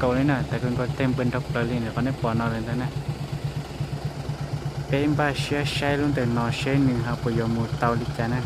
kaus li na, tag kawg nkaus tej npua nrog plaws li ntawm qhov nej pom no lawm ntag na. Peb npaj siab saib lub ntawm no seb nws ho puas yuav mus tau li cas na.